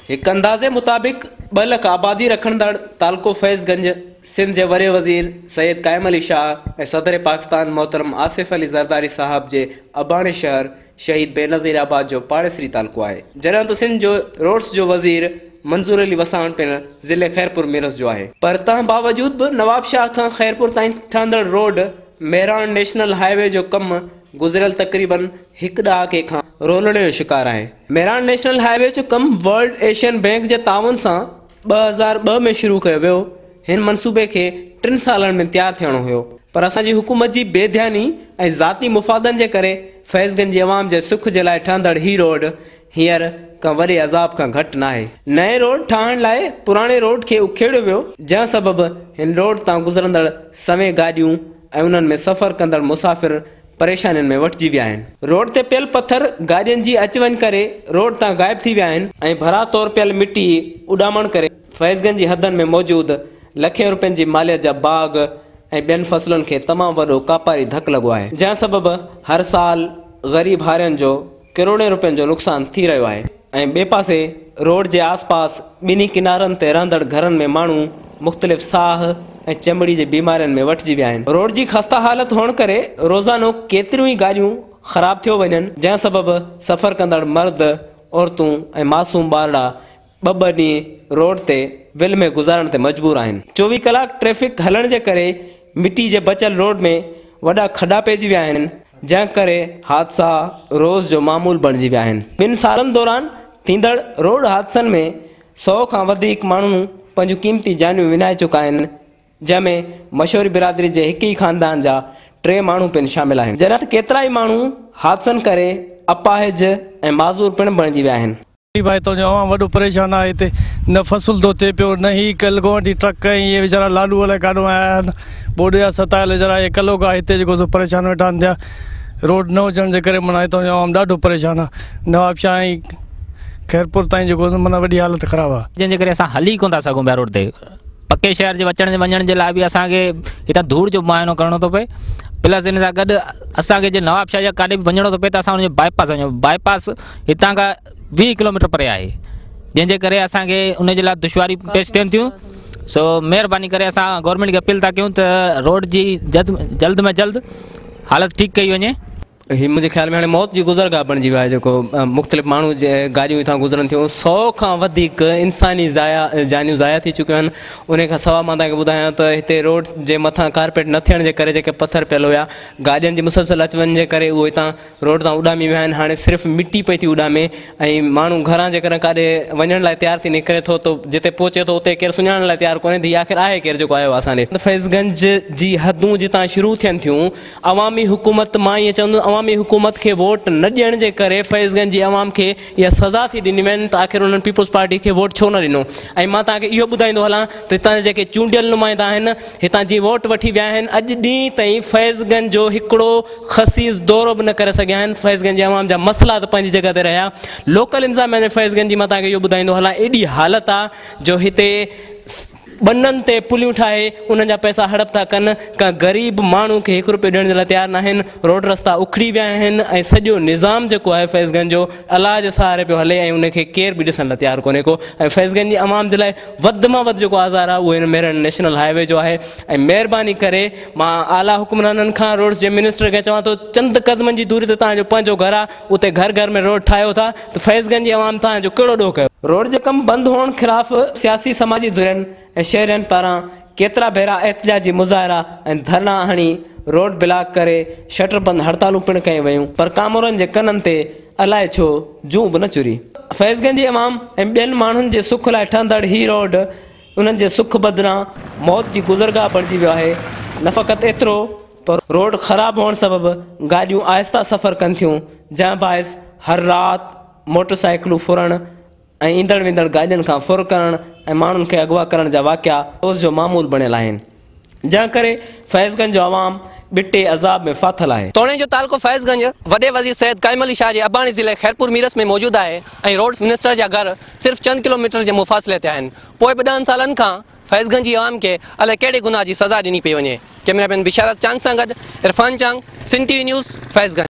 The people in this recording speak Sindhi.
هڪ اندازي مطابق 2 لک آبادي رکندڙ تعلقو فيض گنج سنڌ جي وڏي وزير سيد قائم علي شاهه ۽ صدر پاڪستان محترم آصف علي زرداري صاحب جي اباڻي شهر شهيد بينظير آباد جو پاڙيسري تعلقو آهي. جڏهن ته سنڌ جو روڊس جو وزير منظور علي وساڻ پڻ ضلعي خيرپور ميرس جو آهي. پر تنهن باوجود به نوابشاهه کان خيرپور تائين ٺهندڙ road Mehran national highway جو ڪم گذريل تقريبن هڪ ڏهاڪي کان رولڙي جو شڪار آهي. مهراڻ نيشنل هاء وي جو ڪم ورلڊ ايشين بئنڪ جي تعاون سان 2002 ۾ شروع ڪيو ويو. هن منصوبي کي 3 سالن ۾ تيار ٿيڻو هيو پر اسان جي حڪومت جي بي ڌياني ۽ ذاتي مفادن جي ڪري فيض گنج جي عوام جي سک جي لاء ٺهندڙ هي روڊ هينئر ڪنهن وڏي عذاب کان گهٽ ناهي. نئين روڊ ٺاهڻ لاء پراڻي روڊ کي اکيڙيو ويو جنهن سبب هن روڊ تان گذرندڙ سوين گاڏيون ۽ انهن ۾ سفر ڪندڙ مسافر پريشانين ۾ وٺجي ويا آهن. روڊ تي پيل پٿر گاڏين جي اچ وڃ ڪري روڊ تان غائب ٿي ويا آهن ۽ ڀرا طور پيل مٽي اڏامڻ ڪري فيض گنج جي حدن ۾ موجود لکين روپين جي ماليت جا باغ ۽ ٻين فصلن کي تمام وڏو ڪاپاري ڌڪ لڳو آهي جنهن سبب هر سال غريب هارين جو ڪروڙين روپين جو نقصان ٿي رهيو آهي ۽ ٻئي پاسي روڊ جي آس پاس ٻنهي ڪنارن تي رهندڙ گهرن ۾ ماڻهو مختلف ساهه ۽ چمڙي جي بيمارين ۾ وٺجي ويا آهن. روڊ جي خسته حالت هئڻ ڪري روزانو ڪيتريون ئي گاڏيون خراب ٿيو وڃن جنهن سبب سفر ڪندڙ مرد، عورتون ۽ معصوم ٻارڙا ٻه ٻه ڏينهن روڊ تي ول ۾ گذارڻ تي مجبور آهن. 24 ڪلاڪ ٽريفڪ هلڻ جي ڪري مٽي جي بچيل روڊ ۾ وڏا کڏا پئجي ويا آهن جنهن ڪري حادثا روز جو معمول بڻجي ويا آهن. 2 سالن دوران ٿيندڙ روڊ حادثن ۾ 100 کان وڌيڪ ماڻهو پنهنجون قيمتي جانيون وڃائي چڪا آهن. جنهن ۾ مشوري برادري جي هڪ ئي خاندان جا 3 ماڻهو پڻ شامل آهن. جڏهن ته ڪيترائي ماڻهو حادثن ڪري اپاهج ۽ معذور پڻ بڻجي ويا آهن. ڀائي هتان جو عوام وڏو پريشان آهي هتي نه فصل ٿو ٿئي پيو نه هي ڪل کان وٺي ٽرڪ ۽ اهي ويچارا لالو الائي ڪاڏو آيا آهن ٻوڏ جا ستايل ويچارا اهي ڪلهوڪا هتي جيڪو سو پريشان ويٺا آهن ٿيا روڊ نه هجڻ جي ڪري معنيٰ هتان جو عوام ڏاڍو پريشان آهي نوابشاهه ۽ خيرپور تائين جيڪو سو معنيٰ وڏي حالت خراب آهي. جنهن جي ڪري اسان هلي ڪونه ٿا سگهون پيا روڊ تي. پڪي شهر جي اچڻ وڃڻ جي لاء به اسان کي هتان ڌوڙ جو معائنو ڪرڻو ٿو پئي پلس ان سان گڏ اسان کي جي نواب شاهه جا ڪاڏي به وڃڻو ٿو پئي ته اسان ان جو باء پاس وڃون باء پاس هتان کان 20 ڪلوميٽر پري آهي جنهن جي ڪري اسان کي ان جي لاء دشواريون پيش ٿين ٿيون سو مهرباني ڪري اسان گورنمينٽ کي اپيل ٿا ڪيون ته روڊ جي جلد ۾ جلد حالت ٺيڪ ڪئي وڃي. هي منهنجي خيال ۾ هاڻي موت جي گذرگاهه بڻجي ويو آهي جيڪو مختلف ماڻهو جي گاڏيون هتان گذرن ٿيون 100 کان وڌيڪ انساني ضايع جانيون ضايع ٿي چڪيون آهن ان کان سوا مان توهان کي ٻڌايان ته هتي روڊ جي مٿان ڪارپيٽ نه ٿيڻ جي ڪري جيڪي پٿر پيل هيا گاڏين جي مسلسل اچ وڃ جي ڪري اهو هتان روڊ تان اڏامي ويا آهن هاڻي صرف مٽي پئي ٿي اڏامي ۽ ماڻهو گهران جيڪڏهن ڪاڏي وڃڻ لاء تيار ٿي نڪري ٿو ته جتي پهچي ٿو اتي ڪير سڃاڻڻ لاء تيار ڪونهي ته هي آخر آهي ڪير جيڪو آيو آهي اسان ڏي. فيض گنج جي حدون جتان شروع ٿين ٿيون عوامي حڪومت مان ائين چوندس عوامي حڪومت کي ووٽ نه ڏيڻ جي ڪري فيض گنج جي عوام کي اها سزا ٿي ڏني وڃي ته آخر انهن پيپلز پارٽي کي ووٽ ڇو نه ڏنو ۽ مان توهان کي اهو ٻڌائيندو هلان ته هتان جا جيڪي چونڊيل نمائندا آهن هتان جي ووٽ وٺي ويا آهن اڄ ڏينهن تائين فيض گنج جو هڪڙو خسيس دورو به نه ڪري سگهيا آهن فيض گنج جي عوام جا مسئلا ته پنهنجي جڳهه تي رهيا لوڪل انتظاميا جي فيض گنج جي مان توهان کي اهو ٻڌائيندو هلان ايڏي حالت آهي جو هتي ٻنن تي پليون ٺاهي انهن جا پئسا هڙپ ٿا ڪن، ڪنهن غريب ماڻهو کي هڪ روپيو ڏيڻ جي لاء تيار ناهن، روڊ رستا اکڙي ويا آهن ۽ سڄو نظام جيڪو آهي فيض گنج جو الله جي سهاري پيو هلي ۽ ان کي ڪير به ڏسڻ لاء تيار ڪونهي ڪو ۽ فيض گنج جي عوام جي لاء وڌ مان وڌ جيڪو آزار آهي اهو هن ميرڻ نيشنل هاء وي جو آهي ۽ مهرباني ڪري مان اعليٰ حڪمرانن کان روڊس جي منسٽر کي چوان ٿو چند قدمن جي دوري تي توهان جو پنهنجو گهر آهي اتي گهر گهر ۾ روڊ ٺاهيو ٿا ته فيض گنج جي عوام توهان جو ڪهڙو ڏوهه ڪيو؟ روڊ جي ڪم بند هئڻ خلاف سياسي سماجي ڌرين ۽ شهرين پاران ڪيترا ڀيرا احتجاجي مظاهرا ۽ ڌرڻا هڻي روڊ بلاڪ ڪري شٽر بند هڙتالون پڻ ڪيون ويون پر ڪامورن جي ڪنن تي الائي ڇو جون به نه چري. فيض گنج جي عوام ۽ ٻين ماڻهن جي سک لاء ٺهندڙ هي روڊ انهن جي سک بدران موت جي گذرگاهه بڻجي ويو آهي نه فقط ايترو پر روڊ خراب هئڻ سبب گاڏيون آهسته سفر ڪن ٿيون، جنهن باعث هر رات موٽر سائيڪلون ڦرڻ ۽ ايندڙ ويندڙ گاڏين کان ڦر ڪرڻ ۽ ماڻهن کي اغوا ڪرڻ جا واقعا روز جو معمول بڻيل آهن، جنهن ڪري فيض گنج جو عوام ٻٽي عذاب ۾ ڦاٿل آهي. توڻي جو تعلقو فيض گنج وڏي وزير سيد قائم علي شاهه جي اباڻي ضلعي خيرپور ميرس ۾ موجود آهي ۽ روڊس منسٽر جا گهر صرف چند ڪلوميٽر جي مفاصلي تي آهن پوء به 10 سالن کان فيض گنج جي عوام کي الائي ڪهڙي گناهه جي سزا ڏني پئي وڃي. ڪئميرا مين بشارت چانگ سان گڏ Irfan Chang, Sindh T V news, Faiz Ganj.